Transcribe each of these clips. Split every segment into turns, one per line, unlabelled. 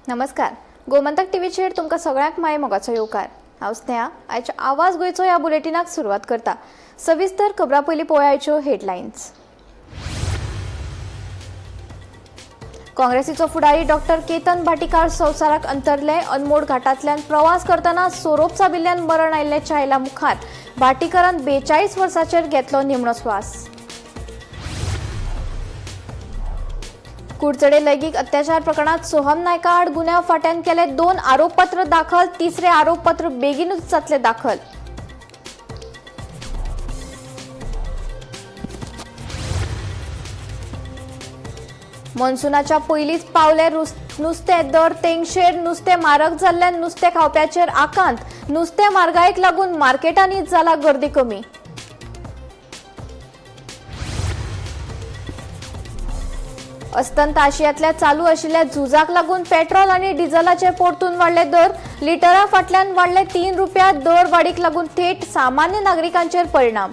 नमस्कार, गोमंतक टीव्हीचेर तुमकां सगळ्यांक माय मोगाचो येवकार. हांव स्नेहा, आयच्या आवाज गोंयचो ह्या बुलेटिनाक सुरवात करता. सविस्तर खबरां पयलीं पळोवया आयच्यो हेडलायन्स. काँग्रेसीचो फुडारी डॉक्टर केतन भाटीकार संवसाराक अंतरले. अनमोड घाटांतल्यान प्रवास करतना सोरोप चाबिल्ल्यान मरण आयिल्ल्याच्या आयला मुखार भाटीकारान 42 वर्सांचेर घेतलो निमणो स्वास. कुडचडे लैंगीक अत्याचार प्रकरणात सोहम नायका आड गुन्यांव फांट्यान केले 2 आरोपपत्र दाखल, तिसरे आरोपपत्र बेगीनूच जातले दाखल. मॉन्सुनाच्या पयलींच पावले नुस्तें दर तेंगशेर, नुस्तें म्हारग जाल्ल्यान नुस्तें खावप्याचेर आकांत, नुस्तें म्हारगायेक लागून मार्केटांनी जाला गर्दी कमी. अस्तंत आशियांतल्या चालू आशिल्ल्या झुजाक लागून पेट्रोल आनी डिझलाचे परतून वाडले दर, लिटरा फाटल्यान वाडले 3 रुपया, दर वाडीक लागून थेट सामान्य नागरिकांचेर परिणाम.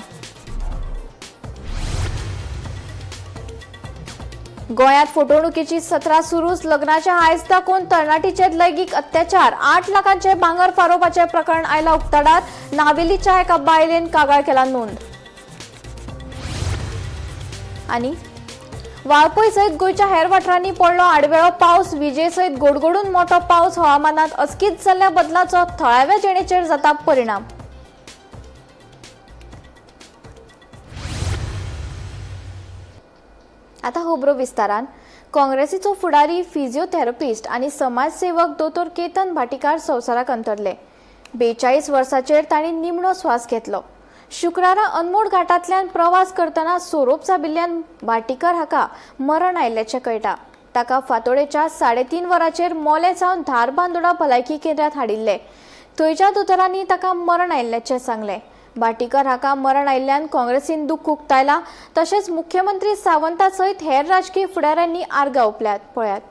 गोंयांत फटवणुकीची सत्रां सुरूच, लग्नाच्या हायस दाखोवन तरणाटीचेर लैंगीक अत्याचार, 8 लाखांचे भांगर फारोवपाचें प्रकरण आयला उक्ताडार, नावेलीच्या एका बायलेन कागाळ केला नोंद. आनी वाळपय सयत गोंयच्या हेर वाठारांनी पडलो आडवेळो पावस, विजे सयत गोडगोडून मोटो पावस, हवामानात अचकीत जाल्ल्या बदलाचो थळाव्या जिणेचेर जाता परिणाम. आता खबरो विस्तारान. काँग्रेसीचो फुडारी, फिजिओथेरपिस्ट आनी समाजसेवक दोतोर केतन भाटीकार संवसाराक अंतरले. 42 वर्सांचेर तांणी निमणो स्वास घेतलो. शुक्रारा अनमोड घाटांतल्यान प्रवास करतना सोरोप चाबिल्ल्यान भाटीकर हाका मरण आयिल्ल्याचें कळटा. ताका फांतोडेच्या 3:30 वरांचेर मोलें सावन धारबांदोडा भलायकी केंद्रांत हाडिल्ले. थंयच्या दोतोरांनी ताका मरण आयिल्ल्याचें सांगलें. भाटीकर हाका मरण आयिल्ल्यान काँग्रेसीन दुख्ख उक्तायला. तशेंच मुख्यमंत्री सावंता सयत हेर राजकीय फुडाऱ्यांनी आर्गां ओंपल्यात. पळयात.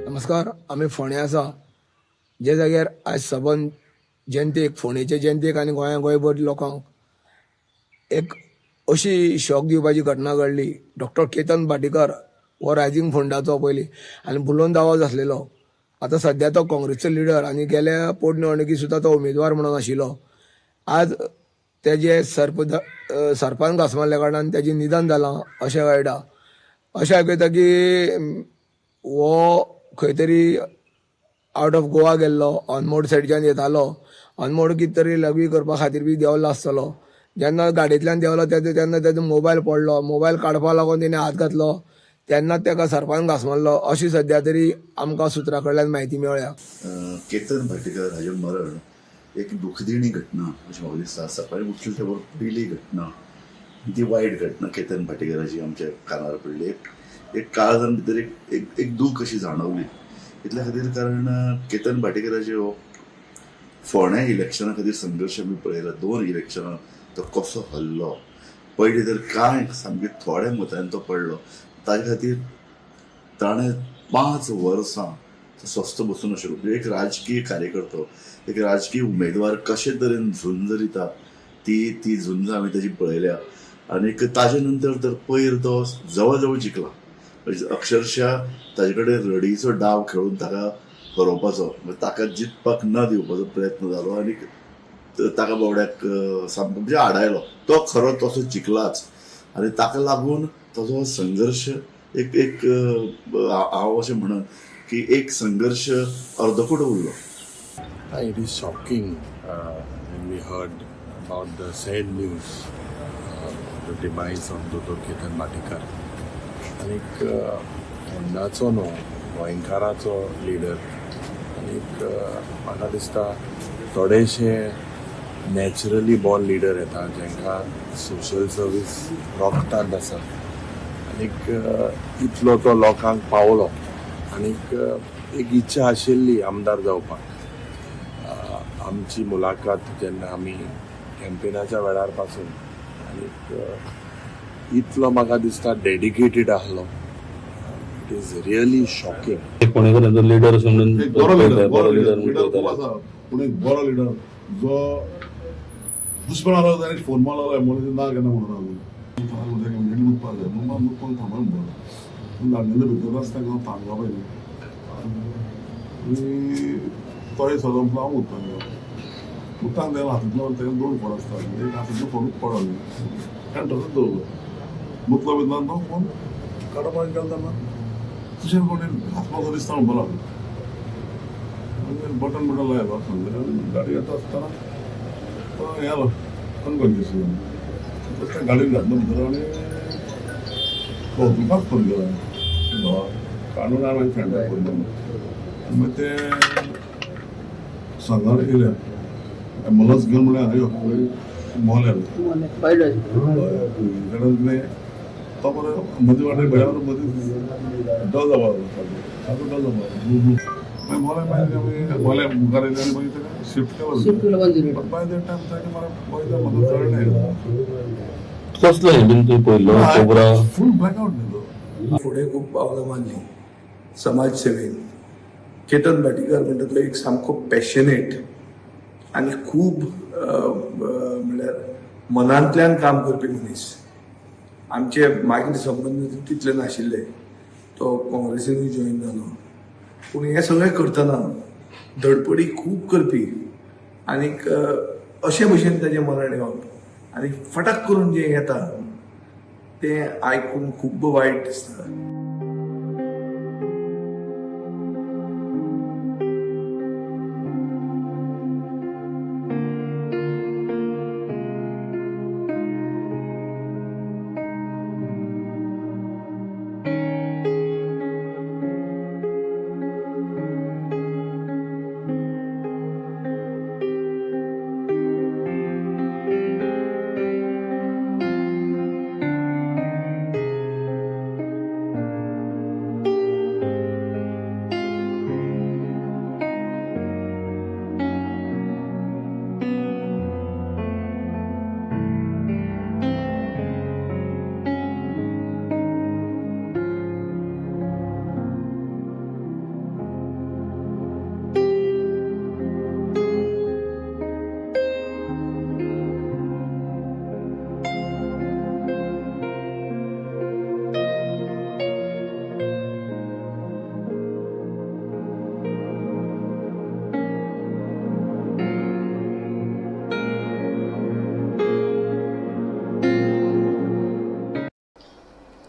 नमस्कार, आमी फोंड्या आसा, जे जाग्यार आयज सबंद जनतेक, फोंडेचे जनतेक आनी गोंया गोंयभर लोकांक एक अशी शॉक दिवपाची घटना घडली. डॉक्टर केतन भाटीकर हो रायझींग फंडाचो पयलीं आनी बुलंद आवाज आसलेलो, आतां सद्या तो काँग्रेसचो लिडर आनी गेल्या पोटनिवडणुकी सुद्दां तो उमेदवार म्हणून आशिल्लो. आज तेजे सर्पान घास मारल्या कारणान तेजें निधन जालां अशें कळटा. अशें आयकता की हो खंय तरी आवट ऑफ गोवा गेल्लो, अनमोड सायडच्यान येतालो, अनमोड कितें तरी लघवी करपा खातीर बी देंवलो आसतलो. जेन्ना गाडयेंतल्यान देंवलो तेन्ना तेजो मोबायल पडलो, मोबायल काडपा लागून तेणे हात घातलो, तेन्ना तेका सर्पान घास मारलो अशी सद्या तरी आमकां सुत्रां कडल्यान म्हायती मेळ्ळ्या.
केतन भाटीकर हाजें मरण एक दुखदिणी घटना अशें म्हाका दिसता. सकाळी उठले ते बरोबर पयली घटना ती वायट घटना केतन भाटीकाराची आमच्या कानार पडली. एक काळजान भितर एक एक एक दूख अशी जाणवली इतल्या खातीर, कारण केतन भाटीकाराचे हो फोंड्या इलेक्शना खातीर संघर्श आमी पळयला. 2 इलेक्शनां तो कसो हल्लो, पयलीं तर कांय सामके थोड्या मतांनी तो पडलो. ताजे खातीर ताणें 5 वर्सां स्वस्थ बसून आशिल्लो. म्हणजे एक राजकीय कार्यकर्तो, एक राजकीय उमेदवार कशे तरेन झुंजरिता ती ती झुंज आमी ताजी पळयल्या. आनीक ताजे नंतर तर पयर तो जवळ जवळ जिखला. म्हणजे अक्षरशः ताजे कडेन रडीचो डाव खेळून ताका हरोवपाचो, म्हणजे ताका जिखपाक न दिवपाचो प्रयत्न जालो आनी ताका बावड्याक सामको म्हणजे आडायलो. तो खरो तसो जिखलाच आनी ताका लागून ताजो संघर्श एक एक हांव अशें म्हणन की एक संघर्श अर्दकुटो उरलो.
It is shocking when we heard about the sad news, the demise of Dr. Ketan Bhatikar. आनीक होंडाचो न्हू, गोंयकाराचो लिडर. आनीक म्हाका दिसता थोडेशे नॅचरली बॉर्न लिडर येता जांकां सोशल सर्वीस रोगतांत आसा. आनीक इतलो तो लोकांक पावलो आनीक एक इच्छा आशिल्ली आमदार जावपाक. आमची मुलाखत जेन्ना आमी कॅम्पेनाच्या वेळार पासून आनीक इतलो म्हाका दिसता डेडिकेटेड आहलो. It is really shocking.
कोणें लिडर अशें म्हणून
एक बरो लिडर,
बरो लिडर
लिडर खूब आसा, पूण एक बरो लिडर जो दुस्मान आलो ताणें फोन मारलो म्हणून ना केन्ना म्हणून इमिजिएटली मुतपाक जाय म्हणून मुतपाक थांबोन बरो पूण दांडेले भितर आसता हांव थांबलो पयलीं आनी तोय सगळो हांव मुतपाक गेलो. मुतान तें हातांतलो तेका 2 फोन आसता, एक हातांतलो फोनूच पडलो कारण तसोच दवरलो. मुतलो भितर तो फोन काडपाक गेलो तेन्ना तुजें कोणी हात म्हाका दिसता म्हणपाक लागलो. बटन बटन लायलो गाडी येता आसतना तो हें आलो अनकॉन्शियस जावन गाडयेन घातलो भितर आनी कौतुकाक फोन केलो घोवाक काडून हांवें मागीर फ्रेंडाक फोन केलो आनी मागीर ते सांगार येयले एम्बुलन्स घेवन म्हणल्यार हांगा यो मोल येयलो कितें तो बरो मदीं वाटेर बऱ्या मदीं डल जावपाक लागलो, सारको डल जावपाक लागलो. मागीर मोले मागीर आमी मोले मुखार येयले आनी मागीर ताका शिफ्ट केलो. बाय that time ताका मरे पळयता म्हाका कळ्ळें.
कसलो हें बीन तुवें पळयल्लो कोबरा?
फूल ब्लॅकआउट न्ही तो.
फुडें खूब पावलां मारली समाजसेवेन. केतन भाटीकार म्हणटा तो एक सामको पॅशनेट आनी खूब म्हणल्यार मनांतल्यान काम करपी मनीस. आमचे मागीर संबंद तितले नाशिल्ले, तो काँग्रेसीनूय जॉयन जालो. पूण हें सगळें करतना धडपडी खूब करपी आनीक अशे भशेन ताजें मरण येवप आनी फटाक करून जें येता तें आयकून खूब वायट दिसता.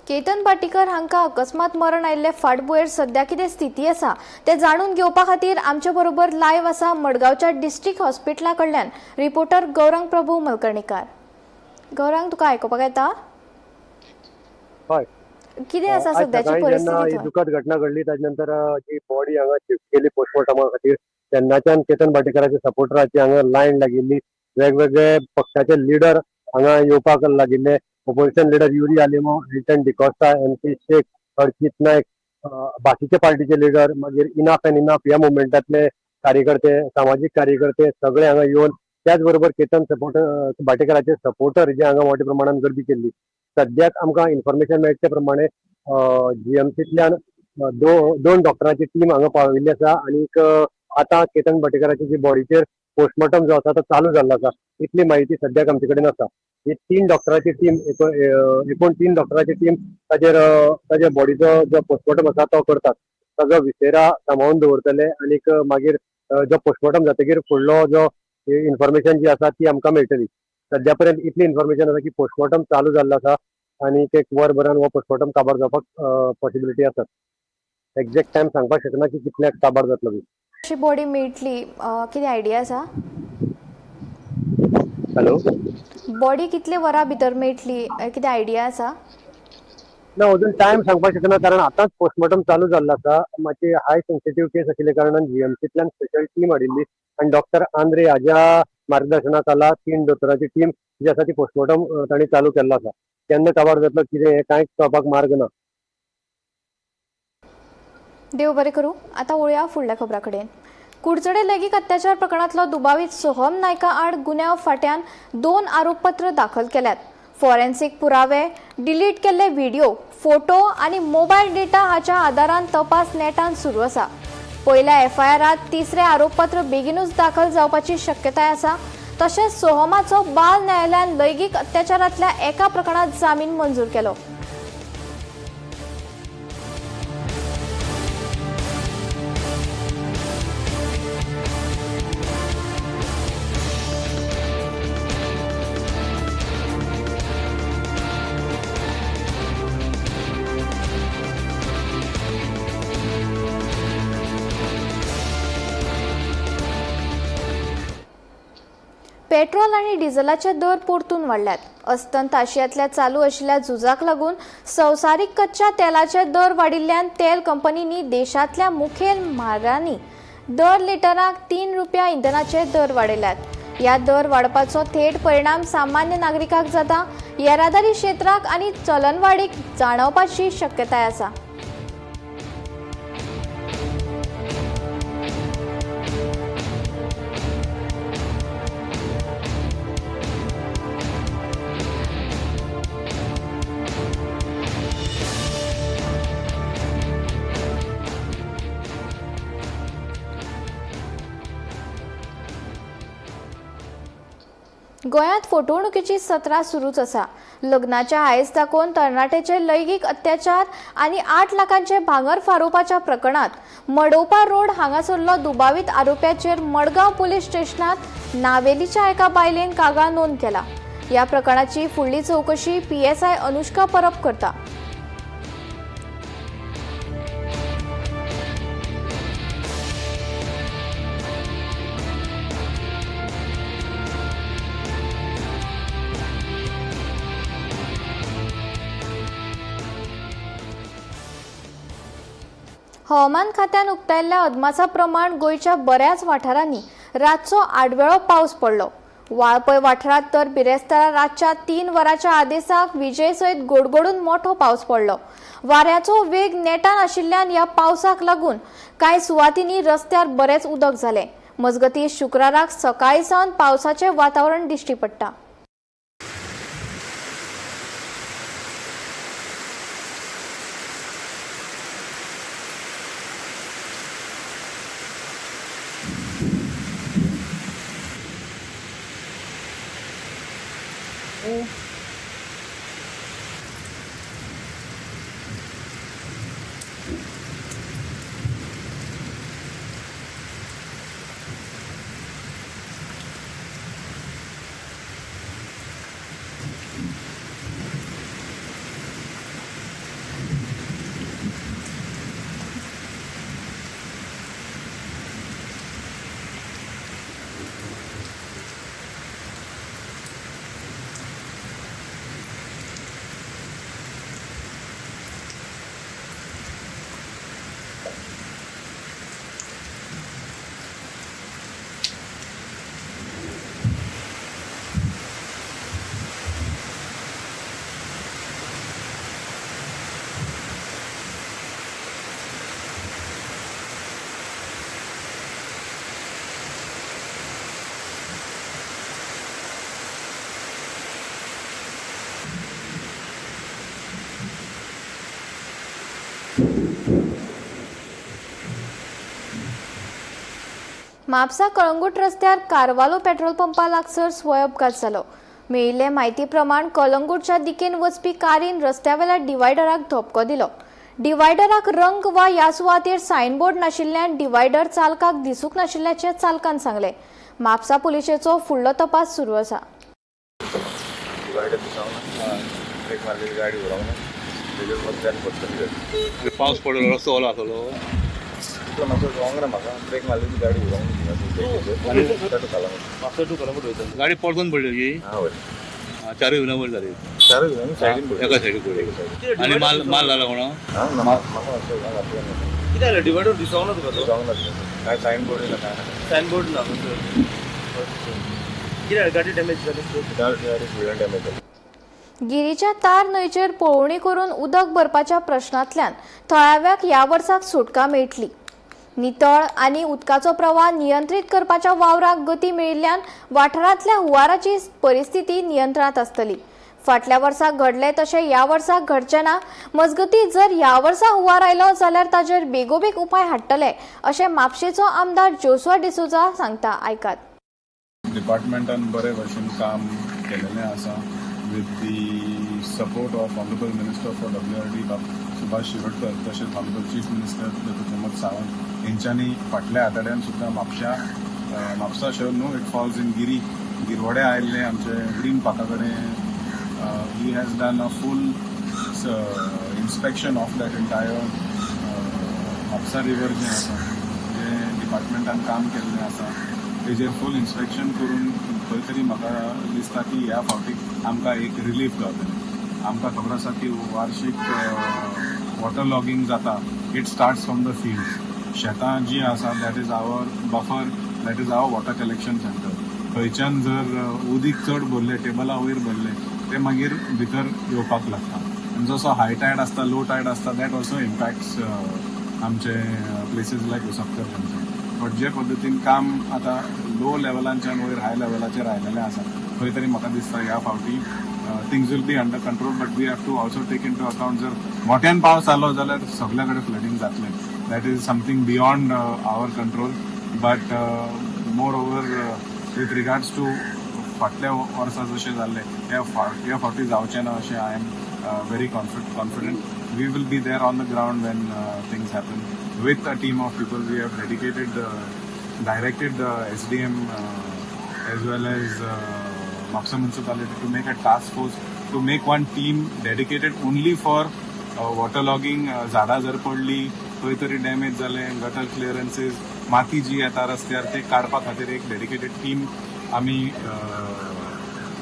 केतन भाटीकर हांकां अकस्मात मरण आयिल्ले फाटभुंयेर सद्या कितें स्थिती आसा तें जाणून घेवपा खातीर आमचे बरोबर लायव्ह आसा मडगांवच्या डिस्ट्रिक्ट हॉस्पिटला कडल्यान रिपोर्टर गौरंग प्रभू मलकर्णीकार. गौरंग, तुका आयकुपाक येता?
हय.
कितें आसा सद्याची परिस्थिती?
दुखद घटना घडली ताजे नंतर जी बॉडी हांगा शिफ्ट केली पोस्टमॉर्टमा खातीर तेन्नाच्यान केतन भाटीकाराच्या सपोर्टराची हांगा लायन लागिल्ली. वेगवेगळे पक्षाचे लिडर हांगा येवपाक लागिल्ले. Opposition leader Yuri Alemao, Elton D'Costa, MC Sheikh, Archit Naik, बाकीचे पार्टीचे लिडर, मागीर इनाफ एंड इनाफ ह्या मुवमेंटांतले कार्यकर्ते, सामाजीक कार्यकर्ते सगळे हांगा येवन, त्याच बरोबर केतन सपोर्टर भाटीकाराचे सपोर्टर जे हांगा मोठ्या प्रमाणात गर्दी केल्ली. सद्याक आमकां इन्फॉर्मेशन मेळटा ते प्रमाणे जीएमसींतल्यान दोन डॉक्टरांची टीम हांगा पाविल्ली आसा आनीक आतां केतन भाटीकाराची जी बॉडीचेर पोस्टमॉर्टम जो आसा तो चालू जाल्लो आसा. इतली म्हायती सद्याक आमचे कडेन आसा. ही 3 डॉक्टरांची टीम, एकूण 3 डॉक्टरांची टीम ताजेर ताच्या बॉडीचो जो पोस्टमॉर्टम आसा तो करतात. ताजो विसेरा सांबाळून दवरतले आनीक मागीर जो पोस्टमॉर्टम जातकीर फुडलो जो इन्फॉर्मेशन जी आसा ती आमकां मेळटली. सद्या पर्यंत इतली इन्फॉर्मेशन आसा की पोस्टमॉर्टम चालू जाल्लो आसा आनी एक वरभरान हो पोस्टमॉर्टम काबार जावपाक पॉसिबिलिटी आसा. एक्झॅक्ट टायम सांगपाक शकना की कितल्याक काबार जातलो बी.
अशी बॉडी मेळटली कितें आयडिया आसा?
हॅलो,
बॉडी कितले वरां भितर मेळटली कितें आयडिया आसा?
ना, अजून टायम सांगपाक शकना कारण आतांच पोस्टमॉर्टम चालू जाल्लो आसा. मातशी हाय सेन्सिटीव केस आशिल्ल्या कारणान जीएमसींतल्यान स्पेशल टीम हाडिल्ली आनी डॉक्टर आंद्रे हाज्या मार्गदर्शना खाला 3 दोतोरांची टीम जी आसा ती पोस्टमॉर्टम तांणी चालू केल्लो आसा. केन्ना काबार जातलो कितें हें कांयच कळपाक मार्ग ना.
देव बरें करूं. आतां वळया फुडल्या खबरां कडेन. कुडचडे लैंगीक अत्याचार प्रकरणांतलो दुबावीत सोहम नायका आड गुन्यांव फांट्यान 2 आरोपपत्र दाखल केल्यात. फॉरेन्सिक पुरावे, डिलीट केल्ले व्हिडिओ, फोटो आनी मोबायल डेटा हाच्या आदारान तपास नेटान सुरू आसा. पयल्या एफआयआरांत तिसरें आरोपपत्र बेगीनूच दाखल जावपाची शक्यताय आसा. तशेंच सोहमाचो बाल न्यायालयान लैंगीक अत्याचारांतल्या एका प्रकरणांत जामीन मंजूर केलो. पेट्रोल आनी डिझलाचे दर परतून वाडल्यात. अस्तंत आशियांतल्या चालू आशिल्ल्या झुजाक लागून संवसारीक कच्च्या तेलाचे दर वाडिल्ल्यान तेल कंपनींनी देशांतल्या मुखेल म्हारांनी दर लिटराक 3 रुपया इंधनाचे दर वाडयल्यात. ह्या दर वाडपाचो थेट परिणाम सामान्य नागरिकांक जाता. येरादारी क्षेत्राक आनी चलनवाडीक जाणवपाची शक्यताय आसा. गोंयांत फटवणुकीची सत्रां सुरूच आसा. लग्नाच्या हायस दाखोवन तरणाट्याचे लैंगीक अत्याचार आनी 8 लाखांचे भांगर फारोवपाच्या प्रकरणांत मडोपा रोड हांगासरलो दुबावीत आरोप्याचेर मडगांव पुलीस स्टेशनांत नावेलीच्या एका बायलेन कागाळ नोंद केला. ह्या प्रकरणाची फुडली चवकशी पीएसआय अनुष्का परब करता. हवामान खात्यान उक्तायल्ल्या अदमासा प्रमाण गोंयच्या बऱ्याच वाठारांनी रातचो आडवेळो पावस पडलो. वाळपय वाठारांत तर बिरेस्तारा रातच्या 3 वरांच्या आदेसाक विजे सयत गोडगोडून मोठो पावस पडलो. वाऱ्याचो वेग नेटान आशिल्ल्यान ह्या पावसाक लागून कांय सुवातींनी रस्त्यार बरेंच उदक जालें. मजगतीं शुक्राराक सकाळीं सावन पावसाचें वातावरण दिश्टी पडटा. म्हापसा कळंगूट रस्त्यार कारवालो पेट्रोल पंपा लागसर स्वय अपघात जालो. मेळिल्ले म्हायती प्रमाण कलंगूटच्या दिकेन वचपी कारीन रस्त्यावेल्या डिवायडराक धपको दिलो. डिवायडराक रंग वा ह्या सुवातेर सायनबोर्ड नाशिल्ल्यान डिवायडर चालकाक दिसूंक नाशिल्ल्याचें चालकान सांगलें. म्हापसा पुलिशेचो फुडलो तपास सुरू आसा.
डिवायडर दिसावना ब्रेक मारलेली गाडी उरोंक ना तेजेर मदल्यान पडटली गाडी.
पावस पडलो, रस्तो ओलो आसलो.
तितलो मातसो जावंक ना म्हाका, ब्रेक मारलेली गाडी उरोंक ना.
म्हापसा गाडी पडून पडली.
हां वय.
चारूय विना वयर जाली.
चारूय विना सायडीन पडली.
एका सायडीन पडली. आनी माल माल जाला कोणा?
हां ना, म्हाका मातसो घातलं ना.
कितें जालें? डिवायडर दिसोंक ना तुका तो?
जावंक ना, काय सायन बोर्ड ना, काय ना.
सायन बोर्ड ना. कितें जालें? गाडी डॅमेज जाली?
गाडी फुडल्यान डॅमेज जाली.
गिरीच्या तार न्हंयचेर पळोवणी करून उदक भरपाच्या प्रश्नांतल्यान थळाव्याक ह्या वर्साक सुटका मेळटली. नितळ आनी उदकाचो प्रवाह नियंत्रीत करपाच्या वावराक गती मेळिल्ल्यान वाठारांतल्या हुंवाराची परिस्थिती नियंत्रणांत आसतली. फाटल्या वर्सा घडलें तशें ह्या वर्सा घडचें ना. मजगतीं, जर ह्या वर्सा हुंवार आयलो जाल्यार ताजेर बेगोबेग उपाय हाडटले अशें म्हापशेचो आमदार जोशुआ डिसोजा सांगता. आयकात.
डिपार्टमेंटान बरे भशेन काम केलेलें आसा with the support of honourable minister for WRD बाब सुभाष शिरोडकर, तशेंच honourable chief minister doctor Pramod Sawant हेंच्यांनी फाटल्या आठवड्यान सुद्दां म्हापश्या, म्हापसा शहर न्हू, it falls in Giri, गिरवडे आयिल्ले आमचे ग्रीन पार्का कडेन. He has done a full inspection of that entire Mapusa river जें आसा, जें डिपार्टमेंटान काम केल्लें आसा, तेजेर फूल इन्स्पेक्शन करून खंय तरी म्हाका दिसता की ह्या फावटी आमकां एक रिलीफ गावतलें. आमकां खबर आसा की वार्षीक वॉटर लॉगिंग जाता. It starts from the field. शेतां जीं आसा, that is our buffer, that is our water collection center. थंयच्यान जर उदीक चड भरलें, टेबला वयर भरलें, तें मागीर भितर येवपाक लागता आनी जसो हाय टायड आसता, लो टायड आसता, that also impacts आमचे places like Uspakar junction. But जे पद्दतीन काम आतां लो लेवलांच्यान वयर हाय लेवलाचेर आयलेलें आसा, खंय तरी म्हाका दिसता ह्या फावटी things will be under control. But we have to also take into account, जर मोठ्यान पावस आलो जाल्यार सगल्या कडेन फ्लडींग जातलें. That is something beyond our control. But moreover, with regards to फाटल्या वर्सा जशें जाल्लें, ह्या फावटी जावचें ना अशें I am very confident. We will be there on the ground when things happen with a team of people. We have dedicated, directed the SDM as well as Mapsa municipality to make a task force, to make one team dedicated only for waterlogging. झाडां जर पडली, खंय तरी damage जालें, gutter clearances, माती जी येता रस्त्यार, ते काडपा खातीर एक डेडिकेटेड टीम आमी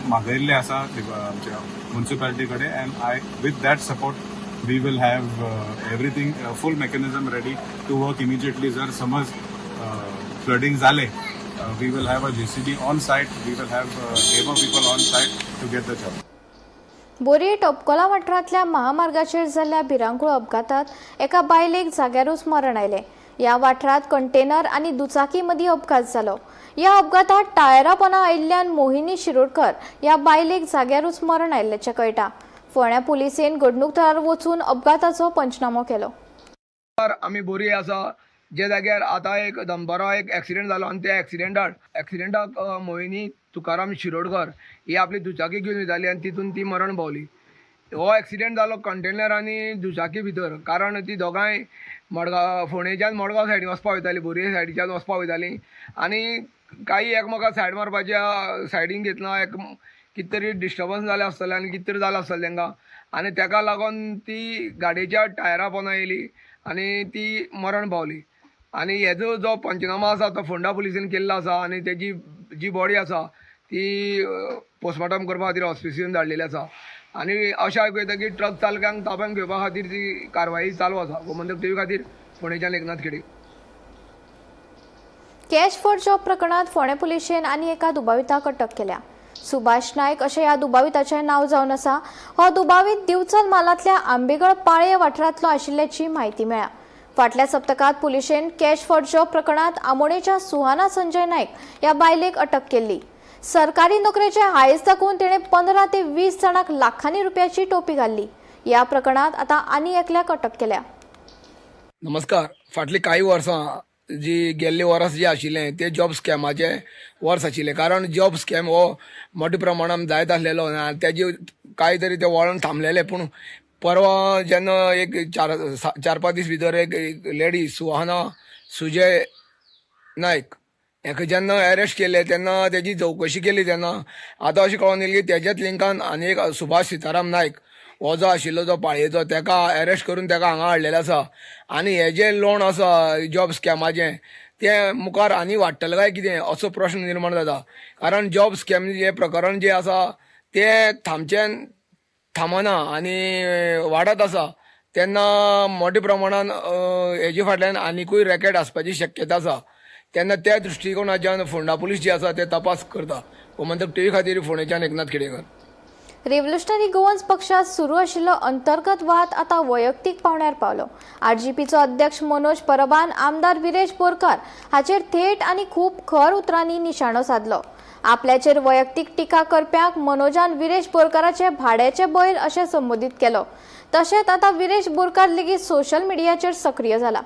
मागयल्ले आसा आमच्या म्युन्सिपालिटी कडेन. And I with that support we will have everything, full mechanism ready to work immediately. जर समज फ्लडिंग जालें, we will have a JCB on site, we will have labour people on site to get the job.
बोरये टोपकोला वाठारांतल्या महामार्गाचेर जाल्ल्या भिरांकूळ अपघातात एका बायलेक जाग्यारूच मरण आयलें. ह्या वाठारांत कंटेनर आनी दुचाकी मदीं अपघात जालो. ह्या अपघातात टायरा पोना आयिल्ल्यान मोहिनी शिरोडकर ह्या बायलेक जाग्यारूच मरण आयिल्ल्याचें कळटा. फोंड्या पुलिसेन घडणूक थळार वचून अपघाताचो पंचनामो केलो.
आमी बोरये आसा, जे जाग्यार आतां एक दनपारां एक एक्सिडेंट जालो आनी त्या एक्सिडेंटाक मोहिनी तुकाराम शिरोडकर ही आपली दुचाकी घेवन वयताली आनी तितून ती मरण पावली. हो एक्सिडेंट जालो कंटेनर आनी दुचाकी भितर, कारण ती दोगांय मडगांव, फोंडेच्यान मडगांव सायडीन वचपा वयताली, बोरये सायडीच्यान वचपा वयताली आनी काही एकमेकाक सायड मारपाच्या सायडीन घेतना एक कितें तरी डिस्टर्बन्स जालें आसतलें आनी कितें तरी जालें आसतलें तांकां आनी ताका लागून ती गाडयेच्या टायरा पोंदा येयली आनी ती मरण पावली. आनी हेजो जो पंचनामा आसा तो फोंडा पुलिसेन केल्लो आसा आनी तेजी जी बॉडी आसा ती पोस्टमॉर्टम करपा खातीर हॉस्पिसियन धाडलेली आसा. आनी अशें आयकूं येता की ट्रक चालकांक ताब्यांत घेवपा खातीर ती कारवाई चालू आसा. गोमंतक टीव्ही खातीर फोंडेच्यान एकनाथ खेडे.
कॅश फॉर जॉब प्रकरणात फोंडें पुलिशेन आनी एका दुबाविताक अटक केल्या. सुभाष नायक अशें ह्या दुबाविताचें नांव जावन आसा. हो दुबावीत दिवचल म्हालांतल्या आंबेगळ पाळे वाठारांतलो आशिल्ल्याची म्हायती मेळ्ळ्या. फाटल्या सप्तकांत पुलिशेन कॅश फॉर जॉब प्रकरणात आमोणेच्या सुहाना संजय नायक ह्या बायलेक अटक केल्ली. सरकारी नोकरेचे हायस दाखोवन तिणें 15 ते 20 जाणांक लाखांनी रुपयाची टोपी घाल्ली. ह्या प्रकरणात आतां आनी एकल्याक अटक केल्या.
नमस्कार. फाटलीं कांय वर्सां जी गेल्ले वर्स जे आशिल्लें ते जॉब स्कॅमाचें वर्स आशिल्लें. कारण जॉब स्कॅम हो मोठ्या प्रमाणान जायत आसलेलो आनी तेजे कांय तरी ते वळण थांबलेले. पूण परवा जेन्ना एक 4-5 दीस भितर एक लेडीज सुहाना सुजय नायक हेका जेन्ना अरेस्ट केले तेन्ना तेजी चवकशी केली तेन्ना आतां अशें कळोन येयलें की तेज्याच लिंकान आनी एक सुभाष सीताराम नायक हो जो आशिल्लो जो पाळयेचो तेका अरेस्ट करून तेका हांगा हाडलेलो आसा. आनी हे जे लोन आसा जॉब स्कॅमाचें तें मुखार आनी वाडटलें काय कितें असो प्रश्न निर्माण जाता. कारण जॉब स्कॅम हें प्रकरण जें आसा तें थांबचें थांबना आनी वाडत आसा. तेन्ना मोठ्या प्रमाणान हेजे फाटल्यान आनिकूय रॅकेट आसपाची शक्यता आसा. तेन्ना त्या दृश्टिकोनाच्यान फोंडा पुलीस जे आसा ते तपास करता. गोमंतक टीव्ही खातीर फोंडेच्यान एकनाथ खेडेकर.
रेव्होल्युशनरी गोवन्स पक्षात सुरू आशिल्लो अंतर्गत वाद आतां वैयक्तीक पावंड्यार पावलो. आरजीपीचो अध्यक्ष मनोज परबान आमदार विरेश बोरकार हाचेर थेट आनी खूब खर उतरांनी निशाणो सादलो. आपल्याचेर वैयक्तीक टिका करप्यांक मनोजान विरेश बोरकाराचे भाड्याचे बैल अशें संबोधीत केलो. तशेंच आतां विरेश बोरकार लेगीत सोशल मिडियाचेर सक्रीय जाला.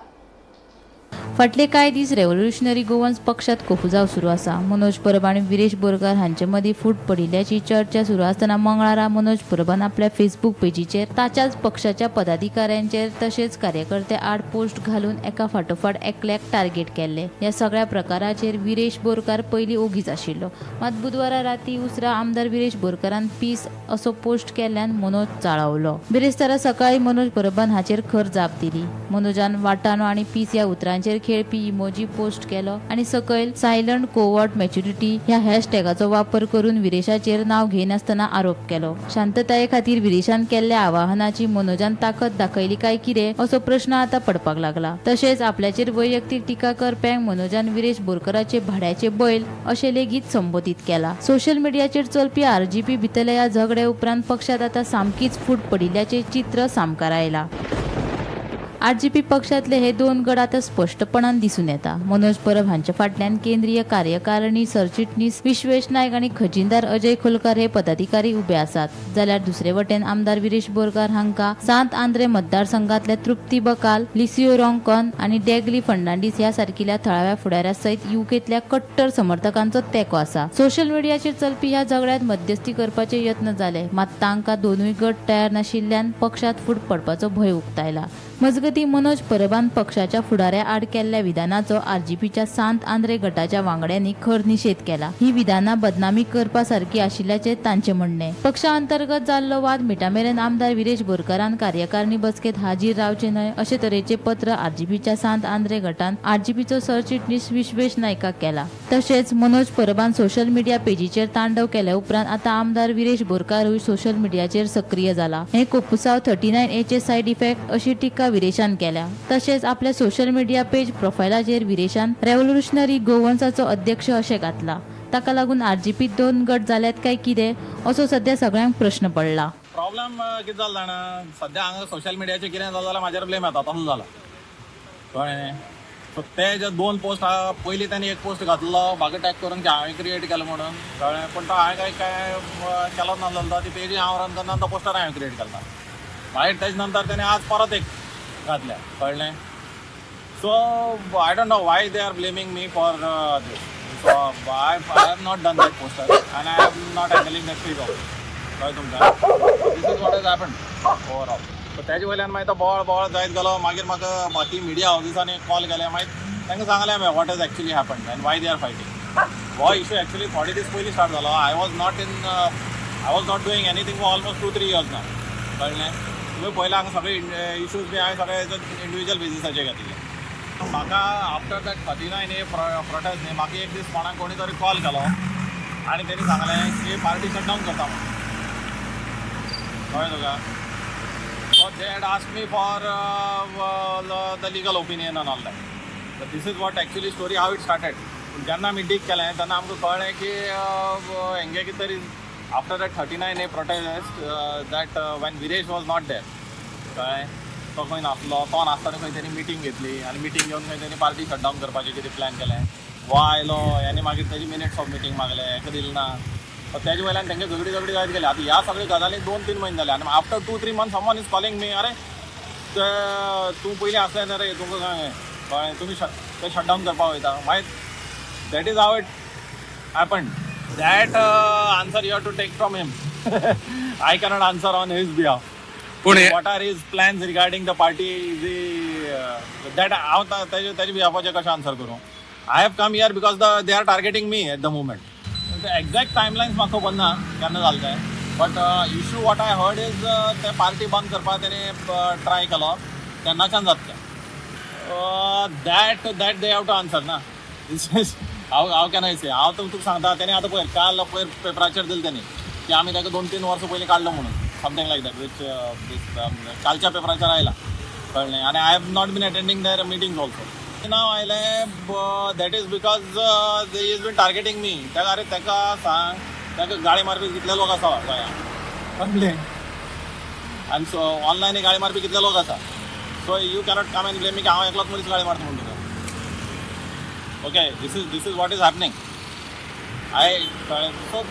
फाटले कांय दीस रेव्होल्युशनरी गोवन्स पक्षात कोफुजाव सुरू आसा. मनोज परब आनी विरेश बोरकार हांचे मदीं फूट पडिल्ल्याची चर्चा सुरू आसतना मंगळारा मनोज परबान आपल्या फेसबूक पेजीचेर ताच्याच पक्षाच्या पदाधिकाऱ्यांचेर तशेंच कार्यकर्त्या आड पोस्ट घालून एका फाटोफाट एकल्याक टार्गेट केल्ले. ह्या सगळ्या प्रकाराचेर विरेश बोरकार पयलीं ओगीच आशिल्लो. मात बुधवारा राती उसरां आमदार विरेश बोरकारान पीस असो पोस्ट केल्ल्यान मनोज चाळवलो. बिरेस्तारा सकाळी मनोज परबान हाचेर खर जाप दिली. मनोजान वाटाणो आनी पीस ह्या उतरांचेर खेळपी इमोजी पोस्ट केलो आनी सकयल सायलंट कोवर्ट मॅच्युरिटी ह्या हॅशटॅगाचो वापर करून विरेशाचेर नाव घेयनासतना आरोप केलो. शांतताये खातीर विरेशान केल्ल्या आवाहनाची मनोजान ताकद दाखयली काय कितें असो प्रश्न आतां पडपाक लागला. तशेंच आपल्याचेर वैयक्तीक टिका करप्यांक मनोजान विरेश बोरकराचे भाड्याचे बैल अशें लेगीत संबोधीत केला. सोशल मिडियाचेर चलपी आरजीपी भितरल्या ह्या झगड्या उपरांत पक्षात आतां सामकीच फूट पडिल्ल्याचें चित्र सामकार आयलां. आरजीपी पक्षांतले हे दोन गट आतां स्पश्टपणान दिसून येता. मनोज परब हांच्या फाटल्यान केंद्रीय कार्यकारिणी सरचिटणीस विश्वेश नायक आनी खजिनदार अजय खोलकार हे पदाधिकारी उबे आसात. जाल्यार दुसरे वटेन आमदार विरेश बोरकार हांकां सांत आंद्रे मतदारसंघातल्या तृप्ती बकाल, लिसियो रोंकॉन आनी डेगली फर्नांडीस ह्या सारकिल्या थळाव्या फुडाऱ्या सयत युकेंतल्या कट्टर समर्थकांचो तेंको आसा. सोशल मिडियाचेर चलपी ह्या झगड्यांत मध्यस्थी करपाचे यत्न जाले, मात तांकां दोनूय गट तयार नाशिल्ल्यान पक्षांत फूट पडपाचो भंय उक्तायला. मजगतीं मनोज परबान पक्षाच्या फुडाऱ्या आड केल्ल्या विधानाचो आरजीपीच्या सांत आंद्रे गटाच्या वांगड्यांनी खर निशेध केला. ही विधानां बदनामी करपा सारकी आशिल्ल्याचें तांचें म्हणणें. पक्षा अंतर्गत जाल्लो वाद मिटामेरेन आमदार विरेश बोरकारान कार्यकारिणी बसकेंत हाजीर रावचें न्हय अशे तरेचें पत्र आरजीपीच्या सांत आंद्रे गटान आरजीपीचो सरचिटणीस विश्वेश नायकाक केला. तशेंच मनोज परबान सोशल मिडिया पेजीचेर तांडव केल्या उपरांत आतां आमदार विरेश बोरकारूय सोशल मिडियाचेर सक्रीय जाला. हे कोपुसाव 39 एचे सायड इफेक्ट अशी टिका विरेशान केल्या. तशेंच आपल्या सोशल मिडिया पेज प्रोफायलाचेर विरेशान रेव्होल्युशनरी गोवन्साचो अध्यक्ष अशें घातला. ताका लागून आरजीपी दोन गट जाल्यात काय कितें असो सध्या सगळ्यांक प्रश्न पडला.
प्रॉब्लेम कितें जालें जाणा, सद्या हांगा सोशल मिडियाचेर कितें जालें जाल्यार म्हाजेर ब्लेम येता, तसो जाला, कळ्ळें. सो ते जे दोन पोस्ट आहा, पयलीं तांणी एक पोस्ट घातलो म्हाका टॅग करून की हांवें क्रिएट केलो म्हणून, कळ्ळें. पूण तो हांवें काय काय केलोच नासलो, ती पेजी हांव रन करना, तो पोस्टर हांवें क्रिएट केला. मागीर तेज नंतर तेणें आज परत एक घातल्या, कळ्ळें. So I don't know why they are blaming me for this. So I have not done that poster and I am not handling that page also, कळ्ळें तुमकां. This is what has happen overall. So तेजे वयल्यान मागीर तो बोवाळ बोवाळ जायत गेलो. मागीर म्हाका बाकी मिडिया हावजीसांनी कॉल केले, मागीर तांकां सांगलें हांवें what has actually happen and why they are fighting. हो इशू एक्चुअली थोडे दीस पयलीं स्टार्ट जालो. I was not doing anything for almost 2-3 years ना, कळ्ळें. तुमी पयलें हांगा सगळे इशूज बी हांवें सगळे इंडिविज्युअल बेजिसाचेर घेतिल्ले. म्हाका after that 39A protest न्ही, म्हाका एक दीस कोणाक कोणी तरी कॉल केलो आनी तेणी सांगलें की पार्टी शटडावन करता म्हणून, कळ्ळें तुका. So they had asked me for the legal opinion and all that. This is what actually story how it started. पूण जेन्ना आमी डीग केलें तेन्ना आमकां कळ्ळें की हेंगे कितें तरी after that 39A protest that when Viresh was not there, कळ्ळें, तो खंय नासलो, तो नासतना खंय तेणी मिटींग घेतली आनी मिटींग घेवन खंय तेणी पार्टी शटडावन करपाचें कितें प्लॅन केलें. हो आयलो आनी मागीर तेजी मिनिट्स ऑफ मिटींग मागले, हेका दिलें ना. सो तेजे वयल्यान तेंगे झगडी झगडी जायत गेली. आतां ह्या सगळ्या गजालींक 2-3 म्हयने जाले आनी after 2-3 months someone is calling me, अरे ते तूं पयलीं आसलें न्ही रे, तुमकां काय कळ्ळें? तुमी ते शटडावन करपाक वयता. मागीर that is how it happen. That answer you have to take from him. I cannot answer on his behalf.
पूण
what are his plans regarding the party, that हांव ताजे बिहाफाचेर कशें आन्सर करूं? I have come here because they are targeting me at the moment. Exact timelines म्हाका खबर ना केन्ना जालें तें, but issue what I heard is ते पार्टी बंद करपाक तेणी ट्राय केलो तेन्नाच्यान जाता तें. That they have to answer ना. This is how can I say? हांव तुका सांगता, तेणी आतां पयर काल पयर पेपराचेर दिलें तेणी की आमी ताका 2-3 वर्सां पयलीं काडलो म्हणून, something like that, which कालच्या पेपराचेर आयला, कळ्ळें? आनी I have not been attending their meetings also. नांव आयलें, that is because they is been targeting me. ताका, अरे ताका सांग, ताका गाळी मारपी कितले लोक आसा गोंयांत, कळ्ळें? आनी सो ऑनलायन गाळी मारपी कितले लोक आसा. So you cannot come and blame मी की हांव एकलोच मनीस गाळी मारता म्हणून तुका. Okay, this is what is happening. I कळ्ळें? सो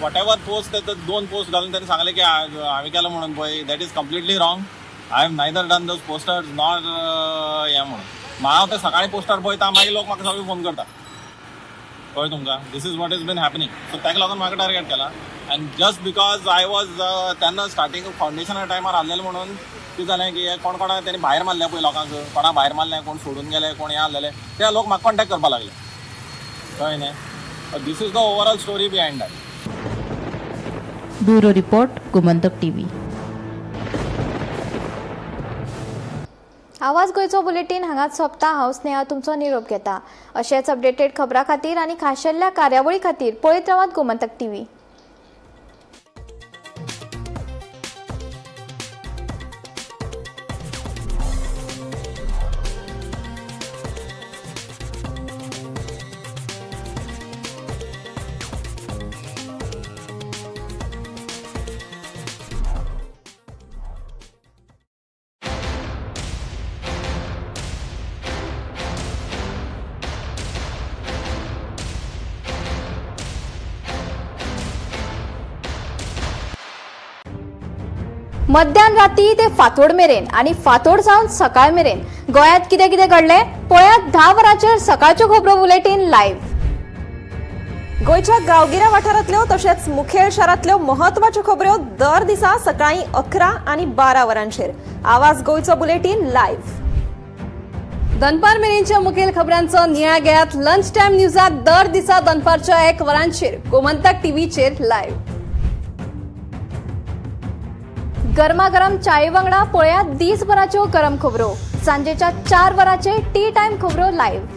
what ever post, ते दोन पोस्ट घालून त्यांनी सांगले की हांवें केलं म्हणून पळय, that is completely wrong. I have neither done those posters nor हें म्हणून. हांव ते सकाळी पोस्टर पळयता, मागीर लोक म्हाका सगळे फोन करता, कळ्ळें तुमकां? This is what is been happening. So ताका लागून म्हाका टार्गेट केला आनी जस्ट because I was तेन्ना स्टार्टींग फावंडेशना टायमार आहलेलें म्हणून कितें जालें की कोण कोणाक तेणी भायर मारले पळय, लोकांक कोणा भायर मारलें, कोण सोडून गेले, कोण हें आहलेले, ते लोक म्हाका कॉन्टेक्ट करपाक लागले, कळ्ळें न्ही? This is the overall story behind that.
Bureau report, Gomantak TV.
आवाज गोंयचो बुलेटीन हांगाच सोंपता. हांव स्नेहा तुमचो निरोप घेता. अशेच अपडेटेड खबरां खातीर आनी खाशेल्ल्या कार्यावळी खातीर पळयत रावात गोमंतक टीव्ही. मध्यान राती ते फांतोड मेरेन आनी फांतोड जावन सकाळ मेरेन गोंयांत कितें कितें घडलें पळयात 10 वरांचेर सकाळच्यो खबरो बुलेटीन लायव्ह.
गोंयच्या गांवगिऱ्या वाठारांतल्यो तशेंच मुखेल शारांतल्यो म्हत्वाच्यो खबऱ्यो दर दिसा सकाळीं 11 आनी 12 वरांचेर आवाज गोंयचो बुलेटीन लायव्ह.
दनपार मेरेनच्या मुखेल खबरांचो नियाळ घेयात लंच टायम न्यूजात दर दिसा दनपारच्या 1 वरांचेर गोमंतक टीव्हीचेर लायव्ह.
गरमागरम चाये वांगडा पळयात दीसभराच्यो गरम खबरो सांजेच्या 4 वरांचेर टी टायम खबरो लायव्ह.